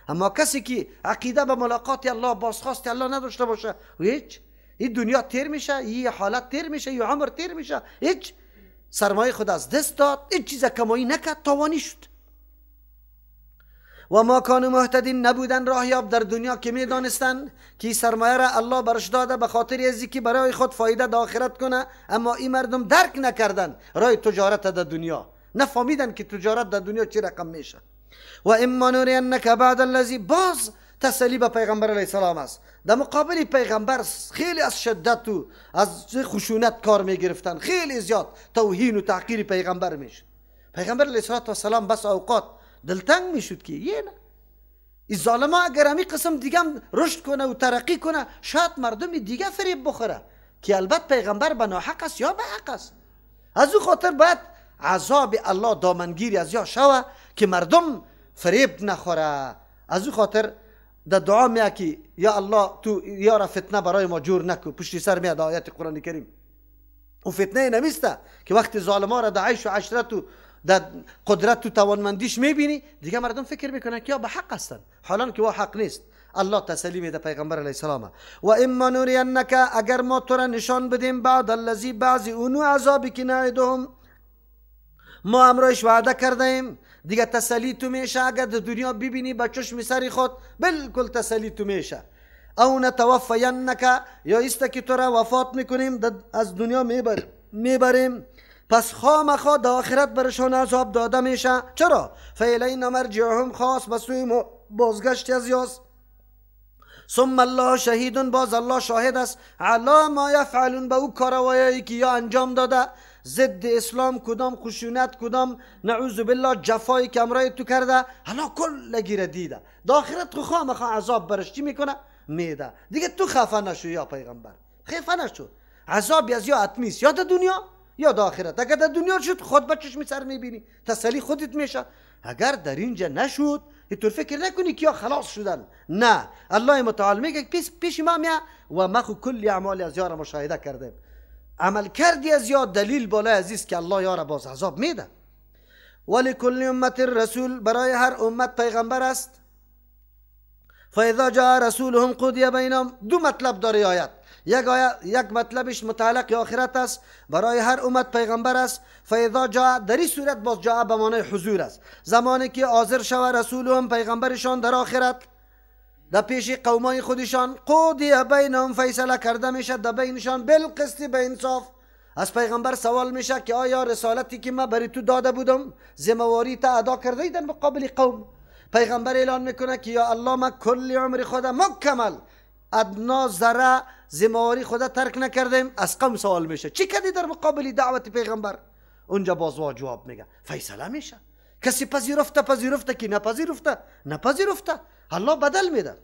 اما کسی که عقیده به ملاقات الله، بازخواست الله نداشته باشه، هیچ، این دنیا تیر میشه، این حالت تیر میشه، این عمر تیر میشه، هیچ، سرمایه خود از دست داد، هیچ چیز کمایی نکرد، تاوانی شد. و ما کانوا مهتدین، نبودن راهیاب در دنیا که میدانستن که سرمایه را الله برش داده به خاطر ازی که برای خود فایده در آخرت کنه، اما این مردم درک نکردن راه تجارت در دنیا، نفهمیدن که تجارت در دنیا چی رقم میشه. و اما نرینک بعد الذی، باز تسلی به پیغمبر علیه السلام است. در مقابل پیغمبر خیلی از شدت و از خشونت کار میگرفتن، خیلی زیاد توهین و تحقیر پیغمبر میشد. پیغمبر علیه السلام بس اوقات دلتنگ میشد که یه نه، این ظالما اگر همی قسم دیگه هم رشد کنه و ترقی کنه، شاید مردم دیگه فریب بخوره که البته پیغمبر به ناحق است یا به حق است. از او خاطر باید عذاب الله دامنگیری از یا شوه که مردم فریب نخوره. از او خاطر در دعا میاد که یا الله تو یارا فتنه برای ما جور نکو. پشتی سر میاد آیت قرآن کریم. و فتنه نمیسته که وقتی ظالما را در عیش و عشرت و در قدرت و توانمندیش میبینی، دیگه مردم فکر میکنن که یا به حق هستن، حالان که وا حق نیست. الله تسلی میده پیغمبر علیه السلام. و اما نرینک، اگر ما تو را نشان بدیم بعد الذی، بعضی اونو عذابی که نعدهم، ما امرایش وعده کردیم، دیگه تسلی تو میشه. اگر در دنیا ببینی با چشم سر خود، بالکل تسلی تو میشه. او نتوفینک، یا است که تو را وفات میکنیم، از دنیا میبریم، پس خامخا در آخرت برشان عذاب داده میشه. چرا؟ فالینا مرجعهم، خاص به سوی ما بازگشت از یاست. ثم الله شهید، باز الله شاهد است، علی ما یفعلون، به او کاروایی که یا انجام داده ضد اسلام، کدام خشونت، کدام نعوذ بالله جفایی که امرای تو کرده، حالا کل گیره دیده. در آخرت خامخا عذاب برش چی میکنه؟ میده. دیگه تو خفه نشو یا پیغمبر، خفه نشو. عذاب از یا اتمیست، یا در دنیا یا در آخرت. اگر در دنیا شد خود به چشم سر میبینی، تسلی خودت میشه. اگر در اینجا نشد، اینطور فکر نکنی که یا خلاص شدن، نه، الله متعال میگه پیش ما میا و ما خو کل اعمال از یار مشاهده کردیم، عمل کردی از یا دلیل بالای عزیز که الله یار باز عذاب میده. ولکل امت رسول، برای هر امت پیغمبر است. فاذا جاء رسولهم قضی بینهم، دو مطلب داره آیت. یک مطلبش متعلق آخرت است، برای هر امت پیغمبر است. فاذا جاء، در این صورت باز جاء به معنای حضور است، زمانی که حاضر شود رسولهم، پیغمبرشان در آخرت در پیش قومای خودشان، قضی بینهم، فیصله کرده میشه در بینشان، بالقسط، به انصاف. از پیغمبر سوال میشه که آیا رسالتی که ما برای تو داده بودم ذمه‌واری تا ادا کرده در مقابل قوم؟ پیغمبر اعلان میکنه که یا الله ما کل عمر خود مکمل ادنا ذره ذمه‌واری خود ترک نکردیم. از قوم سوال میشه چی کردی در مقابل دعوت پیغمبر؟ اونجا باز جواب میگه، فیصله میشه. کسی پذیرفته پذیرفته، کی نپذیرفته نپذیرفته، الله بدل میده.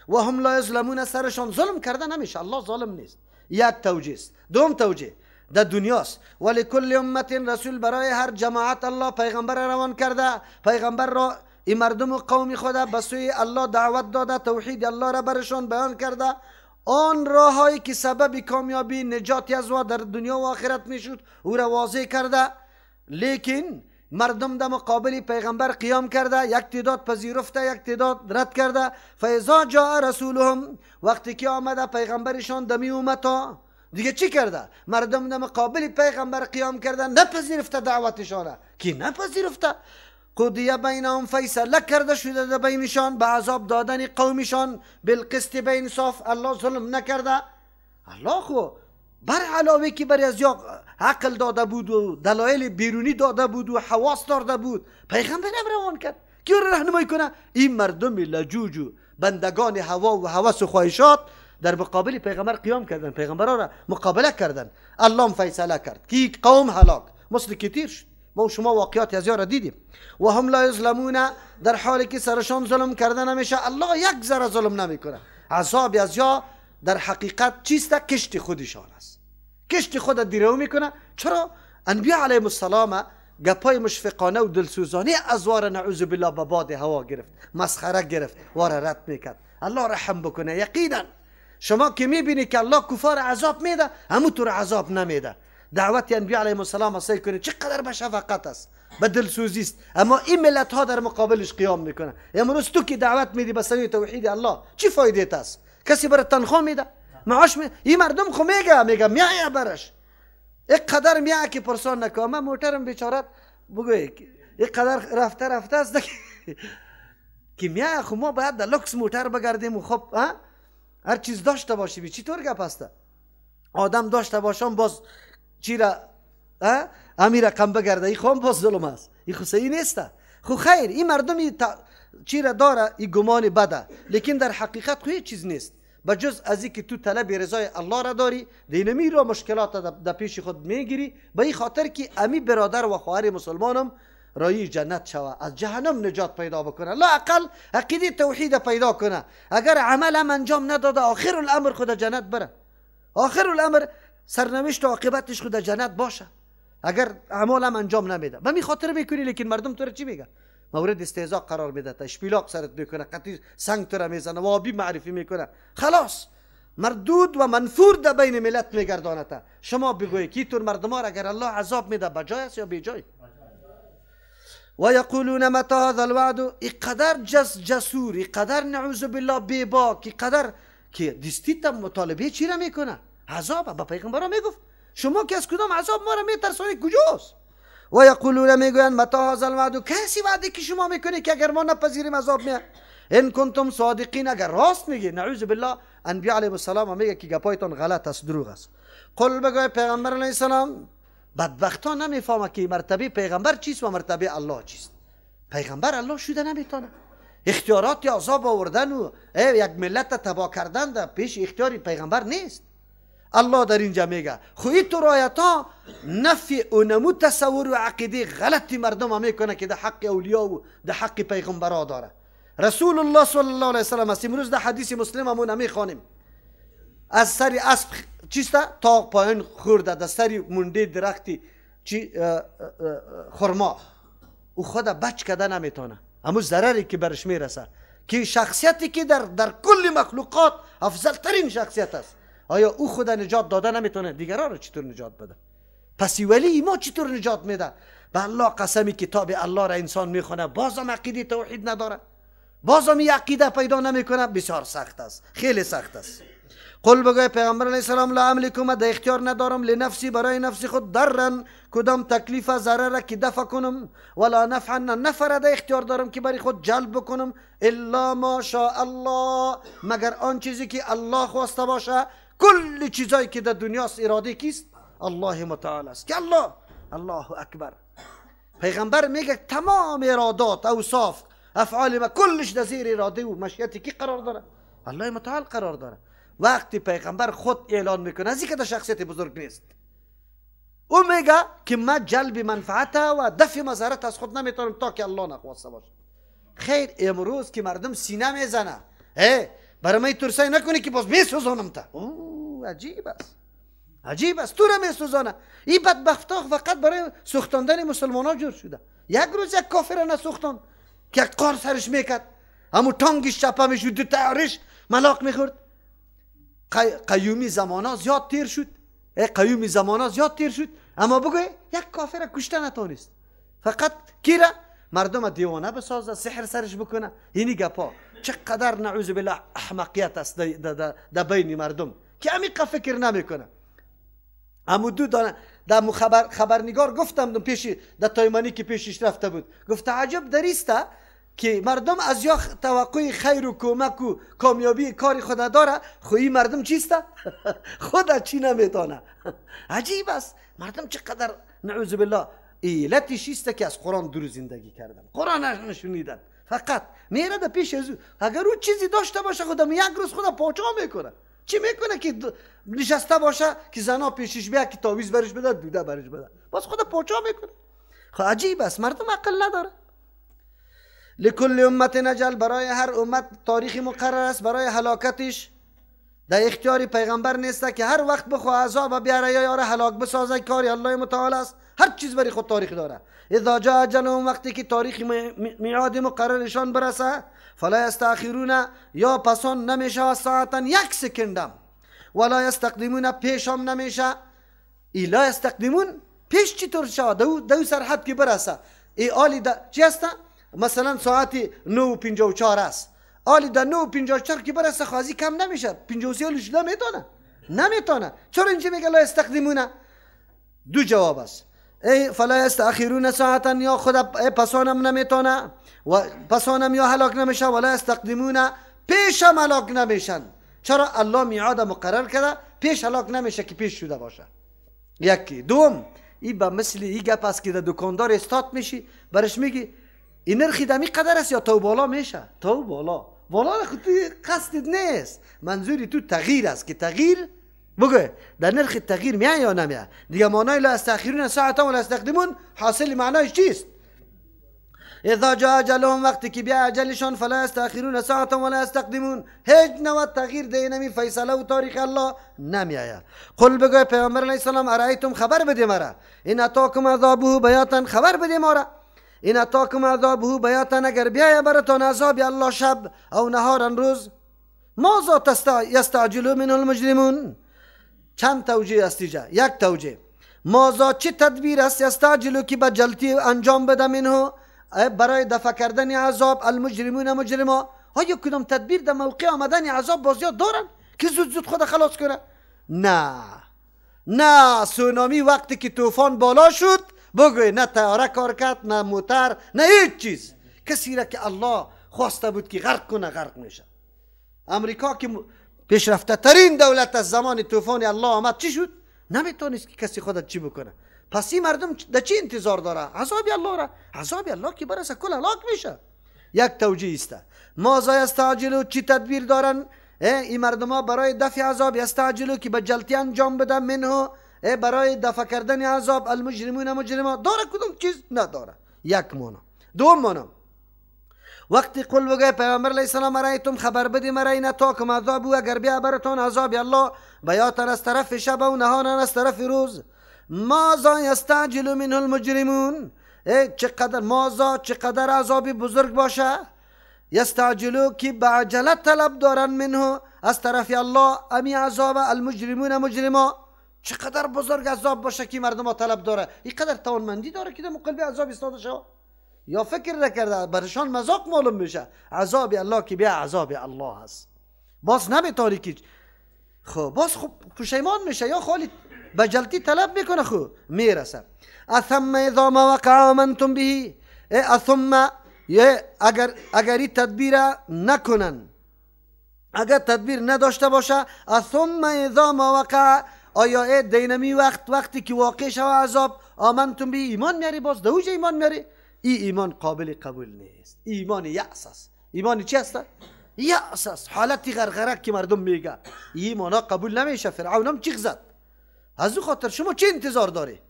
و هم لا یظلمون، سرشان ظلم کرده نمیشه، الله ظالم نیست. یک توجیه است. دوم توجیه در دنیاست. ولکل امت رسول، برای هر جماعت الله پیغمبر روان کرده، پیغمبر را این مردم و قوم خود به سوی الله دعوت داده، توحید الله را برشان بیان کرده، آن راههایی که سبب کامیابی نجات از وا در دنیا و آخرت میشد او را واضح کرده. لیکن مردم در مقابل پیغمبر قیام کرده، یک تعداد پذیرفته، یک تعداد رد کرده. فاذا جاء رسولهم، وقتی که آمده پیغمبرشان دمی امتا، دیگه چی کرده؟ مردم در مقابل پیغمبر قیام کرده، نپذیرفته دعوتشان. کی نپذیرفته؟ قضیه بینهم، فیصله کرده شده در بینشان به عذاب دادن قومشان، بالقسط، به انصاف. الله ظلم نکرده. الله خو بر علاوه که بر از عقل داده بود و دلایل بیرونی داده بود و حواس داده بود، پیغمبر هم روان کرد که او را راهنمایی کنه. این مردم لجوج و بندگان هوا و هوس و خواهشات در مقابل پیغمبر قیام کردن، پیغمبرها را مقابله کردن. الله فیصله کرد که قوم هلاک، مثل کتیر شد. ما شما واقعات از را دیدیم. و هم لا یظلمون، در حالی که سرشان ظلم کرده نمیشه. الله یک ذره ظلم نمیکنه. عذاب از یا در حقیقت چیست؟ کشت خودشان است. کشت خود دیرو میکنه. چرا؟ انبیا علیهم السلام گپای مشفقانه و دلسوزانه از وار نعوذ بالله به باد هوا گرفت، مسخره گرفت، وار رد میکرد. الله رحم بکنه. یقینا شما که میبینی که الله کفار عذاب میده، همونطور عذاب نمیده. دعوت انبیا علیهم السلام سیل کنید چقدر به شفقت است. به دلسوزی است، اما این ملت ها در مقابلش قیام میکنه. امروز تو که دعوت میدی به سوی توحید الله چی فایده است؟ کسی برات تنخواه میده؟ معاش می؟ این مردم خو میگه میایه برش اینقدر میایه که پرسان نکنه. من موترم بیچاره بگوی اینقدر رفته رفته است که میایه، خو ما باید در لوکس موتر بگردیم و خب هر چیز داشته باشیم. چطور گپ است؟ آدم داشته باشم باز چی را امی رقم بگرده، این خو باز ظلم است، این خو صحیح نیست. خو خیر این مردم چی را داره، این گمان بده، لیکن در حقیقت خو هیچ چیز نیست بجز از اینکه تو طلب رضای الله را داری، دینمی را مشکلات در پیش خود میگیری، به این خاطر که امی برادر و خواهر مسلمانم رای جنت شوه، از جهنم نجات پیدا بکنه، لا اقل عقیده توحید پیدا کنه. اگر عمل هم انجام نداده آخر الامر خود جنت بره، آخر الامر سرنوشت و عاقبتش خود جنت باشه اگر اعمال هم انجام نمیده. به می خاطر میکنی، لیکن مردم تو را چی میگه؟ مورد استهزا قرار میده، اشپیلاق سرت میکنه، قطعی سنگ تو را میزنه، وابی معرفی میکنه، خلاص مردود و منفور در بین ملت میگردانه. شما بگویی کی تور مردم را اگر الله عذاب میده بجای است یا بیجای؟ و یقولون متى هذا الوعد. اینقدر جسور، اینقدر نعوذ بالله بیباک، اینقدر که دستی مطالبه چی را میکنه؟ عذاب. به پیغمبرا میگفت شما که از کدام عذاب ما را میترسانید کجاست؟ و یقولون میگویند متى هذا الوعد، کسی وعده که شما میکنی که اگر ما نپذیریم عذاب میاد. ان کنتم صادقین، اگر راست میگی. نعوذ بالله انبیا علیهم السلام میگه که گپایتان غلط است، دروغ است. قل بگوی پیغمبر علیه السلام، بدبختان نمیفهمه که مرتبه پیغمبر چیست و مرتبه الله چیست. پیغمبر الله شده نمیتونه، اختیارات عذاب آوردن و یک ملت تباه کردن در پیش اختیار پیغمبر نیست. الله در اینجا میگه خو این تو رایت ها نفی و نمو تصور و عقیده غلطی مردم ها میکنه که در حق اولیا و در حق پیغمبرا داره. رسول الله صلی الله علیه وسلم است. امروز در حدیث مسلم همون میخوانیم از سر اسب چیست تا پایین خورده، در سر مونده درختی چی خرما، او خود بچ کده نمیتونه، همون ضرری که برش میرسه که شخصیتی که در کل مخلوقات افضل ترین شخصیت است، آیا او خود نجات داده نمیتونه، دیگران رو چطور نجات بده؟ پس ولی ما چطور نجات میده؟ به الله قسمی کتاب الله را انسان میخونه بازم عقیده توحید نداره، بازم این عقیده پیدا نمیکنه. بسیار سخت است، خیلی سخت است. قل بگوی پیغمبر علیه السلام لا املکم، در اختیار ندارم، لنفسی برای نفس خود، ضرا کدام تکلیف ضرر که دفع کنم، ولا نفعا نفر در اختیار دارم که برای خود جلب بکنم، الا ما شاء الله، مگر آن چیزی که الله خواسته باشه. کل چیزایی که در دنیاست اراده کیست؟ الله متعال است که الله. الله اکبر. پیغمبر میگه تمام ارادات، اوصاف، افعال ما کلش در زیر اراده و مشیت کی قرار داره؟ الله متعال قرار داره. وقتی پیغمبر خود اعلان میکنه از اینکه در شخصیت بزرگ نیست، او میگه که من جلب منفعت و دفع مضرت از خود نمیتونم تا که الله نخواسته باشه. خیر امروز که مردم سینه میزنه، برای من ترسای نکنی که باز میسوزانم تا. اوه عجیب است، عجیب است، تو را میسوزانه. این بدبختا فقط برای سوختاندن مسلمان ها جور شده. یک روز یک کافر نسوختان که یک قار سرش میکرد، همون تانگش چپه میشد، دو تیارش ملاق میخورد. قیومی زمانا زیاد تیر شد، قیومی زمانا زیاد تیر شد، اما بگوی یک کافر کشته نتونست. فقط کی را مردم دیوانه بسازه، سحر سرش بکنه. اینی گپا چقدر نعوذ بالله احمقیت است در بین مردم که عمیق فکر نمیکنه. امو دو دانه در خبرنگار گفتم پیش در تایمانی که پیشش رفته بود، گفته عجب دریسته که مردم از یا توقع خیر و کمک و کامیابی کار خود داره، خو این مردم چیسته؟ خود چی نمیدانه. عجیب است مردم چقدر نعوذ بالله. علتش است که از قرآن دور زندگی کردن، قرآن نشنیدن، فقط میره در پیش از او. اگر او چیزی داشته باشه خودم یک روز خدا پاچا میکنه. چی میکنه که نشسته باشه که زنا پیشش بیا که تعویذ برش بده، دوده برش بده، باز خدا پاچا میکنه. خب عجیب است، مردم عقل نداره. لکل امت اجل، برای هر امت تاریخ مقرر است برای هلاکتش. در اختیار پیغمبر نیست که هر وقت بخواه عذاب بیاره یا یاره هلاک بسازه، کاری الله متعال است. هر چیز برای خود تاریخ داره. اذا جاء اجلهم، وقتی که تاریخ میعاد مقررشان برسه، فلا یستأخرون، یا پسان نمیشه ساعتا یک سکندم، ولا یستقدمون، پیشم نمیشه. لا یستقدمون پیش چطور شود؟ دو سرحد که برسه ای آلی چی هست؟ مثلا ساعت 9:54 است، آلی در 9:54 که برسه خازی کم نمیشه، 53 آلی شده میتونه؟ نمیتونه. چرا اینجا میگه لا یستقدمون؟ دو جواب است. ای فلا یستأخرون ساعتا، یا خود پسانم نمیتونه و پسانم یا هلاک نمیشه، ولا یستقدمون پیشم هلاک نمیشن. چرا؟ الله میعاد مقرر کرده پیش هلاک نمیشه که پیش شده باشه. یکی. دوم ای به مثل ای گپ است که در دکاندار استاد میشی، برش میگی این نرخی دمی قدر است یا تو بالا میشه؟ تو بالا بالا خود تو قصد نیست، منظوری تو تغییر است که تغییر بگو در نرخ تغییر میاد یا نمیاد. دیگه معنای لا یستأخرون ساعتا ولا یستقدمون حاصل معنایش چیست؟ اذا جاء اجلهم، وقتی که بیا اجلشان، فلا یستأخرون ساعتا ولا یستقدمون، هیچ نوع تغییر ده نمی فیصله و تاریخ الله نمیآید. قل بگو پیامبر علیه السلام ارایتم، خبر بده مرا، ان اتاکم عذابه بیاتا، خبر بده مرا، ان اتاکم عذابه بیاتا، اگر بیاید براتان عذاب الله شب او نهارا روز، ماذا یستعجل منه المجرمون. چند توجیه است اینجا؟ یک توجیه، ماذا چه تدبیر است یستعجلو که به جلتی انجام بده منه برای دفع کردن عذاب المجرمون مجرما. آیا کدام تدبیر در موقع آمدن عذاب بازیاد دارن که زود زود خود خلاص کنه؟ نه نه. سونامی وقتی که طوفان بالا شد بگوی نه طیاره کار کرد، نه موتر، نه هیچ چیز. کسی را که الله خواسته بود که غرق کنه غرق میشه. امریکا که پیشرفته ترین دولت از زمان طوفان الله آمد چی شد؟ نمیتونست که کسی خودت چی بکنه. پس این مردم در چی انتظار داره؟ عذاب الله را. عذاب الله که برسه کل هلاک میشه. یک توجیه است. ماذا یستعجلو، چی تدبیر دارن این مردم ها برای دفع عذاب؟ یستعجلو که به جلتی انجام بده منه برای دفع کردن عذاب المجرمون مجرما. داره کدوم چیز؟ نداره. یک معنا. دوم معنا، وقتی قل بگه پیامبر علیه السلام ارایتم، خبر بدی مرا، این اتاکم عذاب، اگر بیا براتون عذاب الله بیاتن از طرف شب و نهارن از طرف روز، ماذا یستعجل منه المجرمون، چقدر ماذا چقدر عذاب بزرگ باشه، یستعجلو که به عجله طلب دارن منه از طرف الله امی عذاب المجرمون مجرما. چقدر بزرگ عذاب باشه که مردم طلب داره، اینقدر توانمندی داره که در مقابل عذاب ایستاده شود؟ یا فکر نکرده برشان مذاق معلوم میشه. عذاب الله که بیا عذاب الله هست، باز نمیتونی که خب باز خب پشیمان میشه یا خالی به جلتی طلب میکنه، خب میرسه. اثم اذا ما وقع آمنتم به، اثم اگر این تدبیر نکنن، اگر تدبیر نداشته باشه، اثم اذا ما وقع، آیا دینمی وقت وقتی که واقع شوه عذاب، آمنتم به، ایمان میاری، باز دوج ایمان میاری، ای ایمان قابل قبول نیست. ایمان یأس است. ایمان چی است؟ یأس است، حالت غرغره که مردم میگه. ایمان قبول نمیشه. فرعون هم چیغ زد. از او خاطر شما چه انتظار داری؟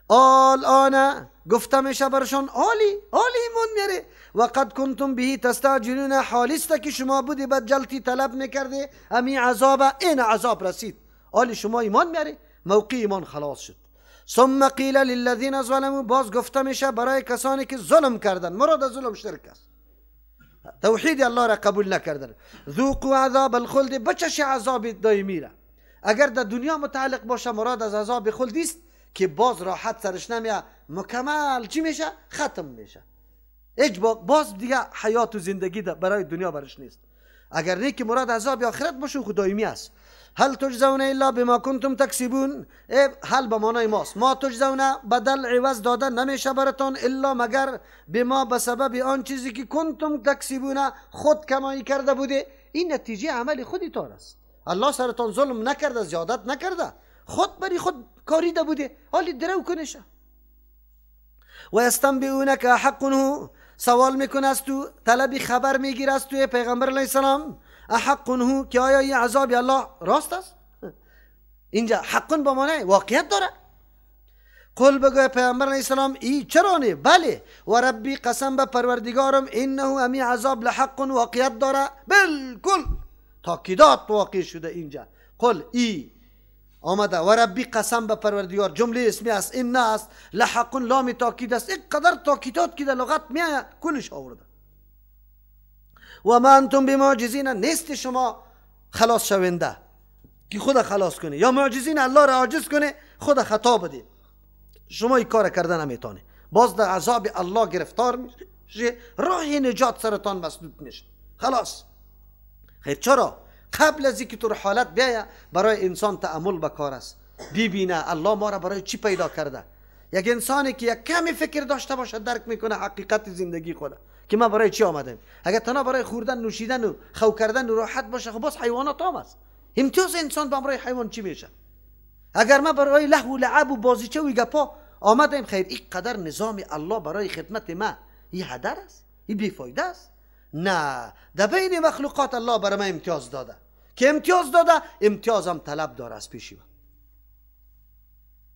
آن گفته میشه برشان عالی عالی ایمان میاره. و قد کنتم به تستعجلون، حالیست که شما بودی بد جلتی طلب میکردی امی عذاب، این عذاب رسید، عالی شما ایمان میاره، موقع ایمان خلاص شد. ثم قیل للذین ظلموا، باز گفته میشه برای کسانی که ظلم کردن، مراد ظلم شرک است، توحید الله را قبول نکردن، ذوقوا عذاب الخلد، بچش عذاب دائمی را. اگر در دنیا متعلق باشه مراد از عذاب خلد است که باز راحت سرش نمیاد، مکمل چی میشه؟ ختم میشه، هیچ باز دیگه حیات و زندگی برای دنیا برش نیست. اگر نه که مراد عذاب آخرت باشه خو دائمی است. هل تجزون الا بما کنتم تکسبون، هل به معنای ماست، ما تجزون بدل عوض داده نمیشه براتون، الا مگر بما به سبب آن چیزی که کنتم تکسبون خود کمایی کرده بوده. این نتیجه عمل خودتان است. الله سرتان ظلم نکرده، زیادت نکرده، خود بری خود کاریده بوده، حالی درو کنشه. و یستنبئونک احق هو، سوال میکنه از تو، طلبی خبر میگیره از توی پیغمبر علیه السلام، احق هو، که آیا این عذاب الله راست است؟ اینجا حق به معنی واقعیت داره. قل بگو پیغمبر علیه السلام ای چرا نه؟ بله و ربی، قسم به پروردگارم، انه امی عذاب لحق، واقعیت داره، بالکل تاکیدات واقع شده اینجا. قل ای آمده و ربی، قسم به پروردگار، جمله اسمی است، این نه است، لحق لام تاکید است، اینقدر تاکیدات که در لغت میآید کلش آورده. و ما انتم بمعجزین، نیست شما خلاص شونده که خدا خلاص کنه، یا معجزین الله را عاجز کنه، خدا خطا بده، شما این کار کرده نمیتونه. باز در عذاب الله گرفتار میشه، راه نجات سرتان مسدود میشه. خلاص. خیر چرا؟ قبل از اینکه تو حالت بیایه برای انسان تأمل بکار است، ببینه الله ما را برای چی پیدا کرده. یک انسانی که یک کمی فکر داشته باشه درک میکنه حقیقت زندگی خوده که ما برای چی آمدیم. اگر تنها برای خوردن، نوشیدن و خو کردن و راحت باشه، خب باز حیوانات هم است. امتیاز انسان به برای حیوان چی میشه؟ اگر ما برای لهو و لعب و بازیچه و گپا آمدیم، خیر این قدر نظام الله برای خدمت ما این هدر است، این بیفایده است. نه، در بین مخلوقات الله برای ما امتیاز داده که امتیاز داده، امتیاز هم طلب داره از پیشی ما،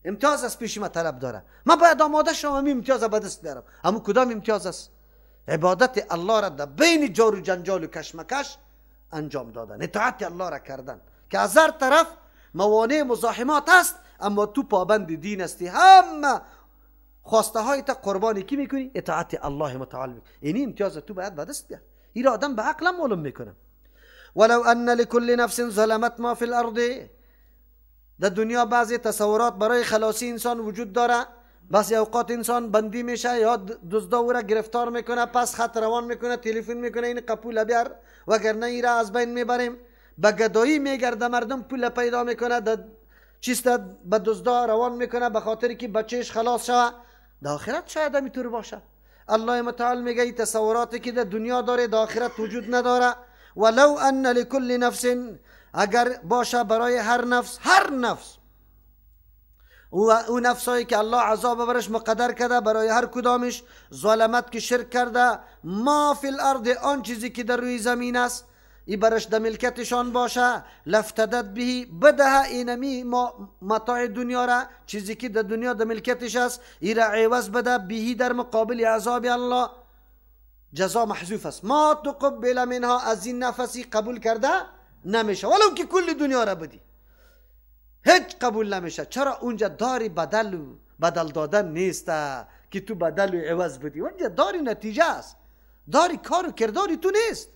امتیاز از پیش ما طلب داره. من باید آماده شوم همین امتیاز به دست بیارم. اما کدام امتیاز است؟ عبادت الله را در بین جار و جنجال و کشمکش انجام دادن، اطاعت الله را کردن که از هر طرف موانع مزاحمات است، اما تو پابند دین هستی، همه خواسته های تا قربانی کی میکنی؟ اطاعت الله متعال میکنی. اینی امتیاز تو باید به دست بیار. این آدم به عقل معلوم میکنه. ولو ان لكل نفس ظلمت ما فی الارض. در دنیا بعضی تصورات برای خلاصی انسان وجود داره. بعضی اوقات انسان بندی میشه یا دزدا او را گرفتار میکنه، پس خط روان میکنه، تلفن میکنه این قپول بیار وگرنه ای را از بین میبریم. به گدایی میگرده مردم، پول پیدا میکنه، در چیست به دزدا روان میکنه به خاطر که بچهش خلاص شوه. در آخرت شاید همینطور باشه. الله متعال میگه این تصوراتی که در دنیا داره در آخرت وجود نداره. ولو ان لكل نفس، اگر باشه برای هر نفس، هر نفس، او نفسایی که الله عذاب برش مقدر کرده، برای هر کدامش ظلمت که شرک کرده، ما فی الارض، آن چیزی که در روی زمین است، ای برش در ملکتشان باشه، لفتدت بهی، بده اینمی ما متاع دنیا را، چیزی که در دنیا در ملکتش است، ای را عوض بده، بهی در مقابل عذاب الله. جزا محذوف است. ما تقبل منها، از این نفسی قبول کرده نمیشه، ولو که کل دنیا را بدی هیچ قبول نمیشه. چرا؟ اونجا داری بدل و بدل دادن نیست که تو بدل و عوض بدی، اونجا داری نتیجه است، داری کار و کرداری تو نیست.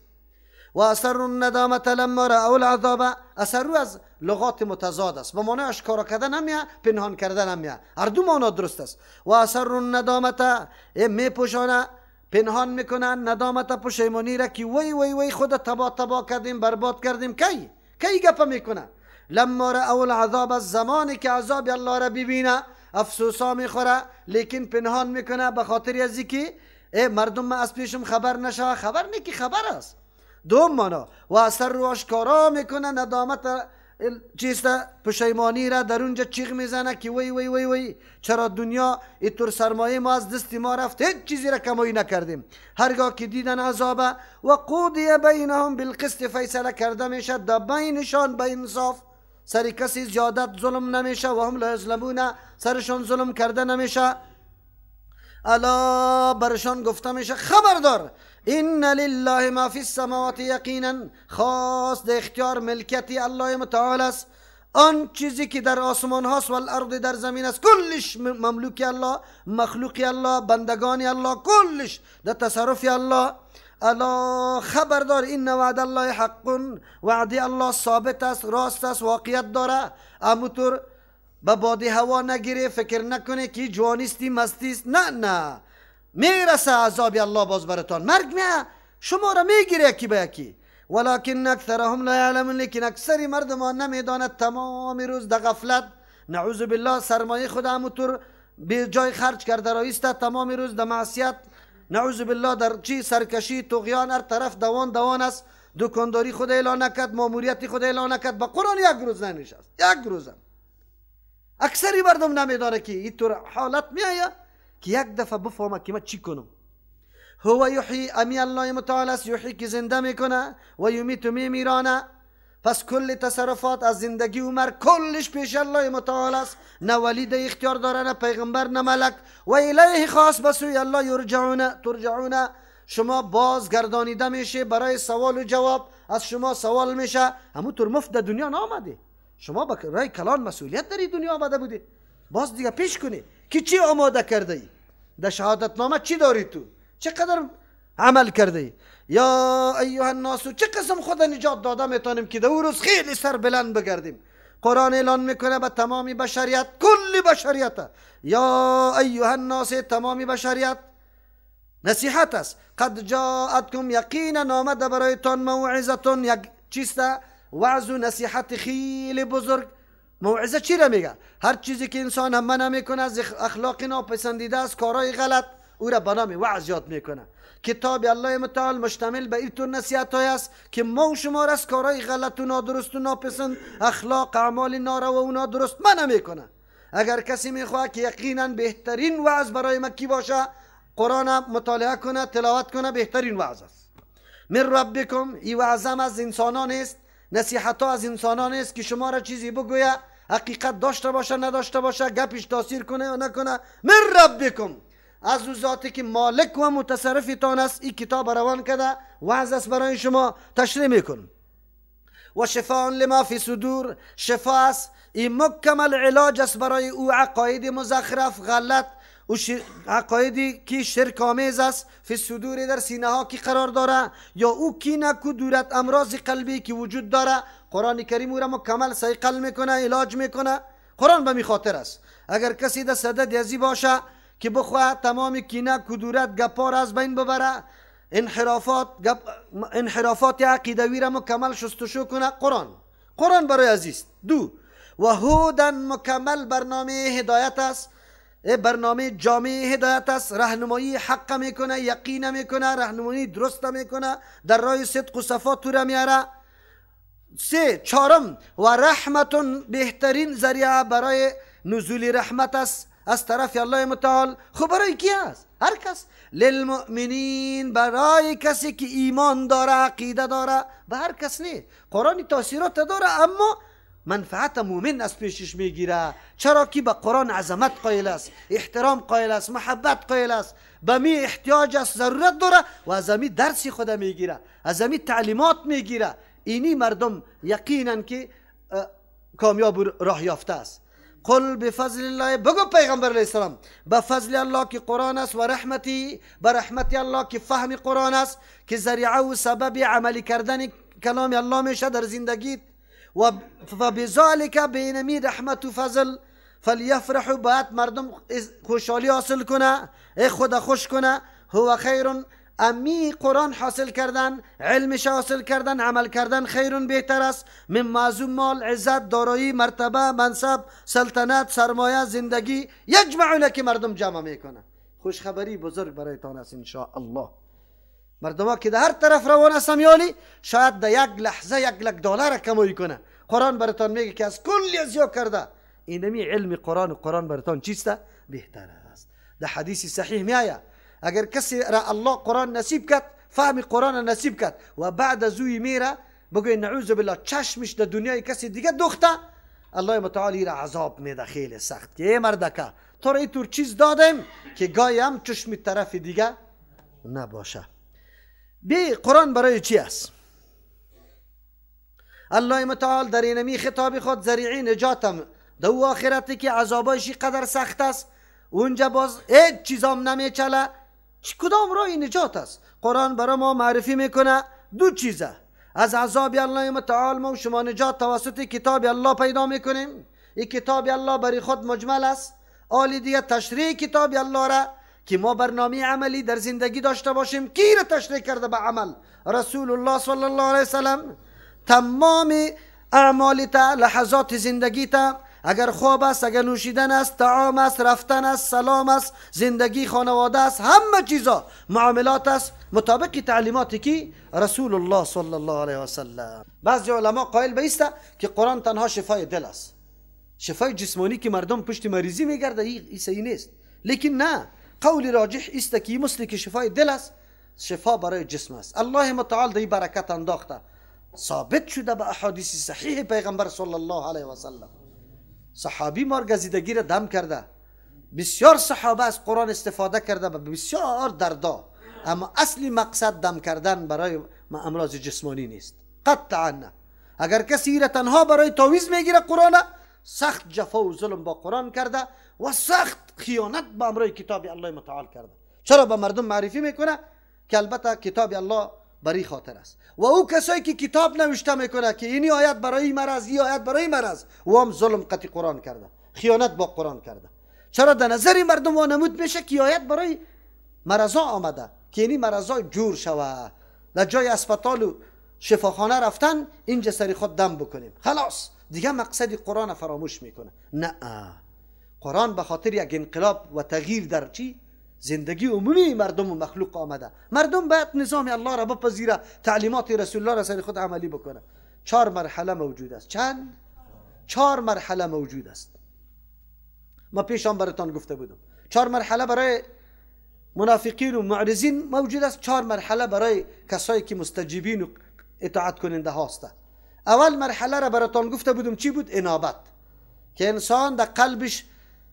و اثر الندامة لما رأوا العذاب. اثر از لغات متضاد است، به معنی اشکارا کردن هم میه، پنهان کردن هم میه، هر دو معنا درست است. و اثر الندامة، میپوشانه، پنهان میکنن ندامت پشیمانی را که وی وی وی خود تبا تبا کردیم، برباد کردیم. کی کی گپ میکنه؟ لما رأوا العذاب، از زمانی که عذاب الله را ببینه افسوسا میخوره، لیکن پنهان میکنه به خاطر از اینکه مردم از پیشم خبر نشه. خبر نه که خبر است. دوم معنا و اثر رو آشکارا میکنه ندامت چیست پشیمانی را در اونجا چیغ میزنه که وی وی وی وی چرا دنیا اینطور سرمایه ما از دست ما رفت، هیچ چیزی را کمایی نکردیم. هرگاه که دیدن عذابه و قضی بینهم بالقسط، فیصله کرده میشه در بینشان به انصاف، سر کسی زیادت ظلم نمیشه، و هم لا یظلمون، سرشان ظلم کرده نمیشه. الا، برشان گفته میشه خبردار، ان لله ما فی السماوات یقینا، خاص در اختیار ملکیت الله متعال است، آن چیزی که در آسمان هاست و الارض در زمین است، کلش مملوک الله، مخلوق الله، بندگان الله، کلش در تصرف الله. الا خبردار، ان وعد الله حق، وعد الله ثابت است، راست است، واقعیت داره. اموطور به بادی هوا نگیری، فکر نکنه که جوانیستی مستیست، نه نه، میرسه عذاب الله باز براتان، مرگ نه شما را میگیره یکی به یکی. ولکن اکثرهم لا یعلمون، لیکن اکثری مردمان نمیداند، تمام روز در غفلت، نعوذ بالله، سرمایه خود همونطور به جای خرج کرده رایسته، تمام روز در معصیت، نعوذ بالله، در چی سرکشی، طغیان، هر طرف دوان دوان است. دکانداری خود اعلان نکرد، ماموریت خود اعلان نکرد، با قرآن یک روز ننشست، یک روزم. اکثری مردم نمیدانه که اینطور حالت میآید که یک دفعه بفهمه که من چی کنم. هو یحیی، امی الله متعال است، یحیی که زنده میکنه و یمیت میمیرانه. پس کل تصرفات از زندگی و مرگ کلش پیش الله متعال است، نه ولی ده اختیار داره، نه پیغمبر، نه ملک. و الیه خاص به سوی الله یرجعون، ترجعون، شما بازگردانیده میشه برای سوال و جواب، از شما سوال میشه. همونطور مفت در دنیا نامده، شما برای کلان مسئولیت داری دنیا آمده بودی، باز دیگه پیش کنی که چی آماده کرده ای، در شهادتنامه چی داری، تو چقدر عمل کرده ای. یا ایها الناس، چه قسم خود نجات داده میتونیم که در روز خیلی سر بلند بگردیم. قرآن اعلان میکنه به تمام بشریت، کل بشریت، یا ایها الناس، تمام بشریت نصیحت است. قد جاءتکم، یقینا آمده برایتان موعظه، یک چیست؟ وعظ و نصیحت خیلی بزرگ. موعظه چی را میگه؟ هر چیزی که انسان هم منع میکنه از اخلاق ناپسندیده، از کارهای غلط، او را به نام وعظ یاد میکنه. کتاب الله متعال مشتمل به اینطور نصیحت های است که ما و شما را از کارهای غلط و نادرست و ناپسند، اخلاق، اعمال ناروا و نادرست منع میکنه. اگر کسی میخواد که یقینا بهترین وعظ برای مکی باشه، قرآن مطالعه کنه، تلاوت کنه، بهترین وعظ است. من ربکم، این وعظ هم از انسانان است، نصیحت ها از انسانان است که شما را چیزی بگویه، حقیقت داشته باشه نداشته باشه، گپش تاثیر کنه یا نکنه. من ربکم، از او ذاتی که مالک و متصرفتان است، این کتاب روان کرده، وعظ است برای شما، تشریح میکن. و شفاء لما فی صدور، شفا است، این مکمل علاج است برای او عقاید مزخرف غلط، او عقایدی که شرک آمیز است، فی صدور، در سینه ها که قرار داره، یا او کینه کدورت، امراض قلبی که وجود داره، قرآن کریم او را مکمل صیقل میکنه، علاج میکنه. قرآن به می خاطر است. اگر کسی در صدد ازی باشه که بخواه تمام کینه کدورت گپا را از بین ببره، انحرافات عقیدوی را مکمل شستشو کنه، قرآن برای عزیز. دو، و هودن، مکمل برنامه هدایت است، برنامه جامع هدایت است، راهنمایی حق میکنه، یقین میکنه، راهنمایی درست میکنه، در راه صدق و صفا تو را میاره. سه، چهارم، و رحمت، بهترین ذریعه برای نزول رحمت است از طرف الله متعال. خب برای کی است؟ هر کس. للمؤمنین، برای کسی که ایمان داره، عقیده داره، به هر کس نه. قرآن تاثیرات داره، اما منفعت مؤمن از پیشش میگیره، چرا که به قرآن عظمت قائل است، احترام قائل است، محبت قائل است، به می احتیاج است، ضرورت داره و از می درس خود میگیره، از می تعلیمات میگیره. اینی مردم یقینا که کامیاب راه یافته است. قل بفضل الله، بگو پیغمبر علیه السلام به فضل الله که قرآن است و رحمتی، به رحمت الله که فهم قرآن است که ذریعه و سبب عملی کردن کلام الله میشه در زندگیت، و بذالک بینمی رحمت و فضل فلیفرحوا، باید مردم خوشحالی حاصل کنه، خدا خوش کنه. هو خیر، امی قرآن حاصل کردن، علمش حاصل کردن، عمل کردن خیر بهتر است من معزوم مال، عزت، دارایی، مرتبه، منصب، سلطنت، سرمایه، زندگی، یجمعونه که مردم جمع میکنه. خوشخبری بزرگ برایتان است ان شاء الله. مردم ها که در هر طرف روان هستم یالی، شاید در یک لحظه 1 لک دلار کمایی کنه. قرآن براتان میگه که از کل ازیا کرده. اینمی علم قرآن و قرآن براتان چیست؟ بهتر است. در حدیث صحیح میآید اگر کسی را الله قرآن نصیب کرد، فهم قرآن نصیب کرد و بعد از اوی میره بگوی نعوذ بالله چشمش در دنیای کسی دیگه دوخته، الله متعالی را عذاب میده خیلی سخت که ای مردکه تو را اینطور چیز دادم که گاهی هم چشم طرف دیگه نباشه. بی قرآن برای چی است؟ الله متعال در اینمی خطاب خود ذریعه نجاتم دو آخرتی که عذابایش قدر سخت است، اونجا باز هیچ چیزام نمیچله، کدام راه نجات است؟ قرآن برای ما معرفی میکنه دو چیزه. از عذاب الله متعال ما و شما نجات توسط کتاب الله پیدا میکنیم. این کتاب الله برای خود مجمل است. آلی دیگه تشریح کتاب الله را که ما برنامه عملی در زندگی داشته باشیم، کی را تشریح کرده به عمل؟ رسول الله صلی الله علیه وسلم. تمام اعمال تا، لحظات زندگی تا، اگر خواب است، اگر نوشیدن است، طعام است، رفتن است، سلام است، زندگی خانواده است، همه چیزا معاملات است مطابق تعلیماتی که رسول الله صلی الله علیه و سلم. بعضی علما قائل به است که قرآن تنها شفای دل است، شفای جسمانی که مردم پشت مریضی میگرده این صحیح نیست، لیکن نه، قول راجح است که مثل که شفای دل است، شفا برای جسم است. الله متعال دی برکت انداخته، ثابت شده به احادیث صحیح پیغمبر صلی الله علیه و سلم. صحابی مارگزیدگی را دم کرده، بسیار صحابه از قرآن استفاده کرده به بسیار دردا، اما اصلی مقصد دم کردن برای امراض جسمانی نیست قطعا نه. اگر کسی را تنها برای تعویذ میگیره قرآن، سخت جفا و ظلم با قرآن کرده و سخت خیانت به امرای کتاب الله متعال کرده. چرا به مردم معرفی میکنه که البته کتاب الله برای خاطر است. و او کسایی که کتاب نوشته میکنه که اینی آیت برای مرض، این آیت برای مرض، او هم ظلم قطع قرآن کرده، خیانت با قرآن کرده. چرا در نظر مردم وانمود میشه که آیت برای مرضا آمده که اینی مرضا جور شوه، در جای اسپتال و شفاخانه رفتن اینجا سری خود دم بکنیم، خلاص دیگه مقصد قرآن فراموش میکنه. نه، قرآن به خاطر یک انقلاب و تغییر در چی؟ زندگی عمومی مردم و مخلوق آمده. مردم باید نظام الله را بپذیره، تعلیمات رسول الله را سر خود عملی بکنه. 4 مرحله موجود است. چند؟ 4 مرحله موجود است. ما پیشان براتان گفته بودم 4 مرحله برای منافقین و معرضین موجود است، 4 مرحله برای کسایی که مستجیبین و اطاعت کننده هاست. اول مرحله را براتان گفته بودم چی بود؟ انابت، که انسان در قلبش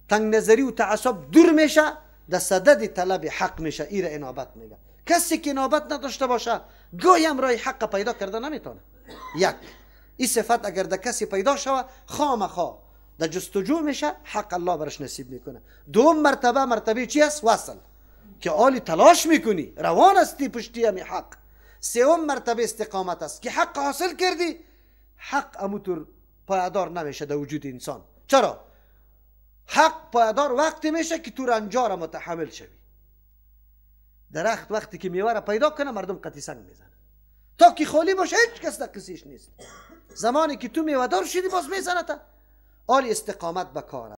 تنگ نظری و تعصب دور میشه، در صدد طلب حق میشه. ایره انابت میگه. کسی که انابت نداشته باشه گاهی هم راه حق پیدا کرده نمیتونه. یک، این صفت اگر در کسی پیدا شوه خامخا در جستجو میشه، حق الله برش نصیب میکنه. دوم مرتبه، مرتبه چی است؟ وصل، که آلی تلاش میکنی، روان هستی پشتی همی حق. سوم مرتبه استقامت است که حق حاصل کردی، حق اموتور پایدار نمیشه در وجود انسان. چرا؟ حق پایدار وقتی میشه که تو رنجا را متحمل شوی. درخت وقتی که میوه را پیدا کنه مردم قطعی سنگ میزنه، تا که خالی باشه هیچ کس در قصیش نیست. زمانی که تو میوه دار شدی باز میزنه تا. آل استقامت به کار.